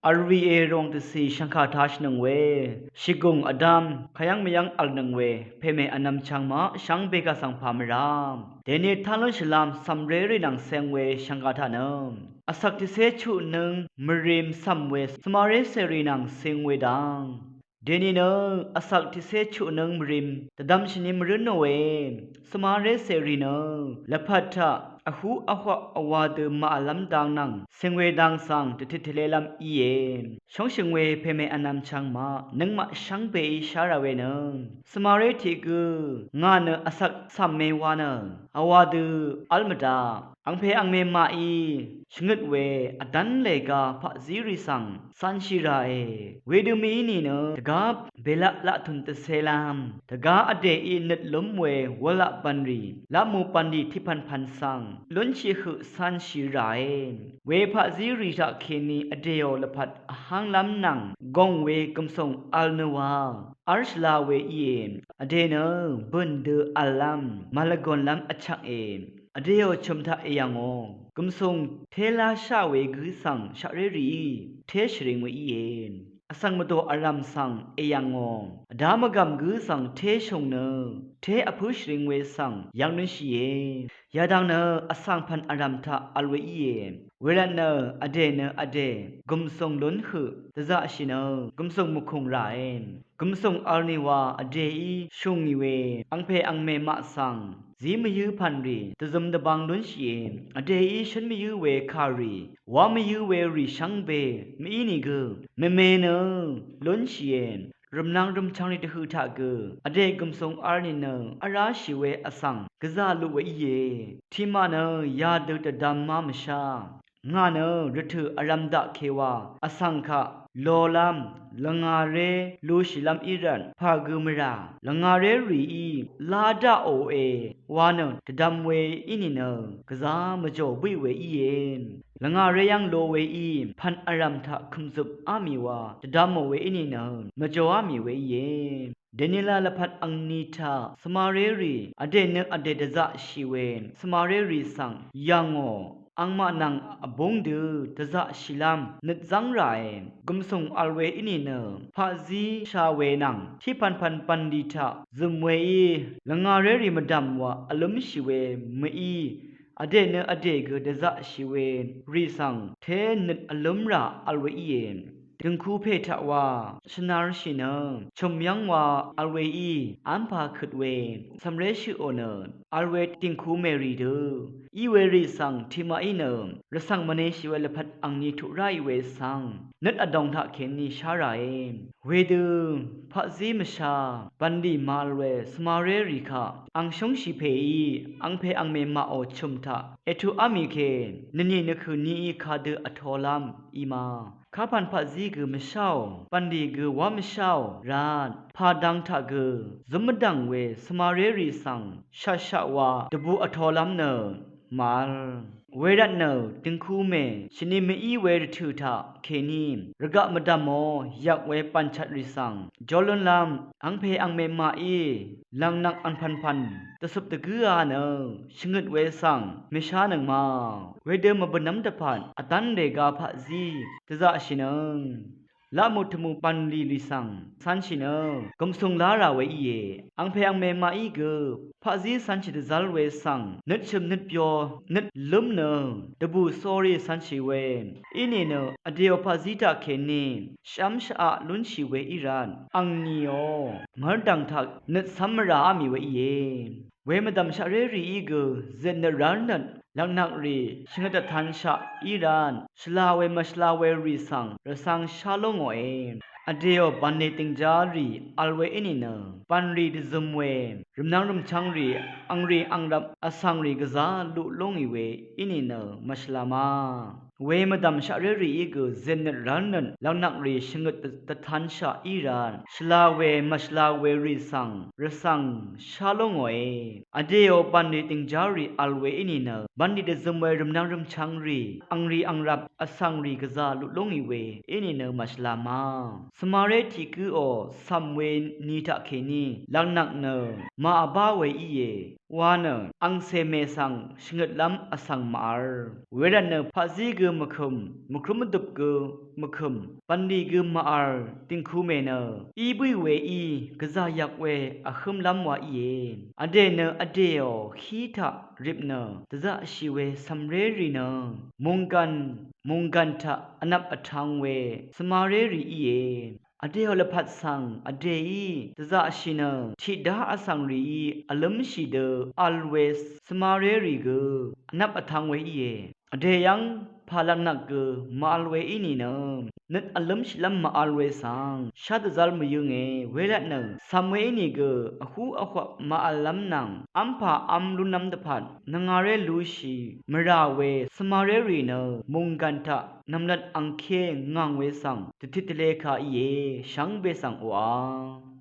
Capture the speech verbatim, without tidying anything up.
Vl rìe ròng dvcì shvngkà tashìnøng we shìgùng vdv́m kayv́ng mvyv́ng vlnøng we pèmè vnvm chvngmaq shvngbe kaq svng pà mvrá. Dèni tánlún shvlam cv̀mré rì nvng ceng we shvngkà taq nø vsvk tiqcé chuqnǿng mvrim cv̀m we svmaré cèrì nvng cing we dang. Dèni nø vsvk tiqcé chuqnǿng mvrim dvdvmshìni mvrǿnòe. Svmaré cèrì nø lvpat taq vhú vhwaq vwa dø màvlv́m dang nvng cing we dang svng dvtit tvlélv́m íe. Shóngshø̀ng we pèmè vnvm chvngmaq nøngmaq shvngbeí shá rà we nø svmaré tiq gø ngà nø vsvk cv̀me wa nø vwa dø v́l mvdaq. Angpè angmè maqí shvngøt we vdv́n lèga paqzí rì svng cánshì ràe. Wedø mìí nìnø dvgá belaq laqtùn dvcēlv́m dvgá vdèí nøt lúm we wulaq bv̀nrì laqmù bv̀nlì tiqpv̀npv̀n svng lúnshì høq cánshì ràe. We paqzí rì taqkèní vdèò lvpat vhánglv́m nvng gòng we gv̀msùng vl nø wa v́l shvla we íe. Vdè nø bø̀n dø v̀llv́m màlvgùnlv́m vchvkngè. Vdèò chø̀m taq èyv̀ngò. Gv̀msùng té láshaq we gǿ svng shaqré rìí té shvring we íe. Vsvng mvdò vrv̀m svng èyv̀ngò. Vdá mvgv̀m gǿ svng té shùng nø té vpǿ shvring we svng yv́ng lúnshìe. Yadang nø vsvng pv̀n vrv̀m taq vl we íe. Wervtnø vdè nø vdè gv̀msùng lún høq dvzaqshì nø gv̀msùng mvkùng ràe. Gv̀msùng vl nìwa vdèí shù ngì we angpè angmè maq svng zí mvyǿ pv̀nrì dvzøm dvbang lúnshìe. Vdèí shǿn mvyǿ we kàrì wá mvyǿ we rì shvngbe mìí nìgø mèmè nø lúnshìe. Rvmnvng rvmchvngrì dvhø̀ taq gø vdè gv̀msùng vl nìnø vráshì we vsvng gvzà luq we íe. Tiqmaq nø yadø dvdvm má mvshá. Ngà nø rvtø̀ vrv̀m daqkèwa vsvng kaq lolv́m lvngàré lushìlv́m í rvt pà gø mvrà lvngàré rìí lá daqòe wa nø dvdvm we í nìnø gvzá mvjò bǿì we íe. Lvngàré yv́ng lo weí pv̀n vrv̀m taq kø̀mzøpá mì wa dvdvmò we í nìnø mvjòá mì we íe. Dènila lvpat angni taq svmaré rì vdè nø vdè dvzaqshì we svmaré rì svng yv̀ngò. Angmaq nvng vbúng dø dvzaqshìlv́m nøt zv́ng ràe. Gv̀msùng vl we í nìnø paqzí sha we nvng tiqpv̀npv̀n bv̀nlì taq zø̀m weí lvngàré rì mvdv̀m wa vlǿmshì we mø̀í vdè nø vdè gø dvzaqshì we rì svng té nøt vlǿmrà vl we íe. Dø̀ngku pè taq wa shvnarshì nø chø̀m yv́ng wa vl weí v́mpà køt we cv̀mré shøqò nø vl we dìngku mèrì dø í we rì svng tiqmaqí nø rvcv̀ng mvneshì we lvpat angni tuq ráì we svng nøt vdòng taqkèní shá ràe. Wedø paqzí mvsha bv̀nlì màvl we svmaré rì kaq ang shúngshì pèí angpè angmè maqò chø̀m taq ètuqá mì ke nvnì nvkø̀ nií kadø vtolv́m í ma. Kapv̀n paqzí gø mvsháò bv̀nlì gø wá mvsháò rvt pàdvng taq gø zǿm mvdv̀ng we svmaré rì svng shaqshaq wa dvbù vtolv́m nø màvl. Wervtnø dø̀ngku mè shvni mví we rvtø̀ taqkèní rvgaq mvdv̀mò yvk we bv̀nchvtrì svng jólúnlv́m angpè angmè maqí lv̀ngnvng angpv̀npv̀n dvcøp dvgǿa nø shvngøt we svng mèshánøng ma. Wedø mvbø̀nv́m dvpvt vdv́n règa paqzí dvzaqshìnøng laqmù tvmù bv̀nlì lì svng cv́nshì nø gv̀msùng lá rà we íe. Angpè angmè maqí gø paqzí cv́nshì dvzv́l we svng nøt shø̀m nøt byo nøt lǿm nø dvbù sórí cv́nshì we í nìnø vdèò paqzí taqkèní shv́m shvaq lúnshì we í rvt angnìò mv́rdv̀ng taq nøt cv́m mvràá mì we íe. Wemvdv̀m shaqré rìí gø zitnøt rálnøt lv̀ngnak rì shvngøt dvtanshaq í rvt shvla we mvshvla we rì svng rvcv̄ng shá lú ngòe. Vdèò bv̀nlì dìngjá rì vl we í nìnø bv̀nrì dvzøm we rvmnvng rvmchvng rì angrì angrvp vsvng rì gvzá luq lú ngì we í nìnø mvshvla ma. Wemvdv̀m shaqré rìí gø zitnøt rálnøt lv̀ngnak rì shvngøt dvtanshaq í rvt shvla we mvshvla we rì svng rvcv̄ng shá lú ngòe. Vdèò bv̀nlì dìngjá rì vl we í nìnø bv̀nlì dvzøm we rvmnvng rvmchvng rì angrì angrvp vsvng rì gvzá luq lú ngì we í nìnø mvshvla ma. Svmaré tiq gǿò cv̀m we ni taqkèní lv̀ngnak nø màvbá we íe. Wa nø angcè mè svng shvngøtlv́m vsvng màvl. Wervtnø paqzí gø mvkø̀m, mvkrúm mvdøp gø mvkø̀m, bv̀nlì gø màvl dìngku mè nø, í bǿì weí gvzà yak we vhǿmlv́m wa íe. Vdè nø vdèò hí taq rip nø dvzaqshì we cv̀mrérì nø, mùnggàn, mùnggàn taq vnvp vtv̄ng we svmarérì íe. Vdèò lvpat svng vdèí dvzaqshì nø tiqdá vsvng rìí vlǿmshì dø vl we svmarérì gø vnvp vtv̄ng we íe. Vdè yv́ng pà lvknvk gø màvl we í nìnø, nøt vlǿmshìlv́m màvl we svng shá dvzv́l mvyǿnge. Wervtnø cv̀m we í nìgø vhú vhwap màvllv́m nvng v́mpà v́m lúnlv́m dvpvt nvngaré lushì mvrà we svmarérì nø, mùnggàn taq nv̀mlat angké ngàng we svng dvtit dvlekà íe. Shvngbe svng oqà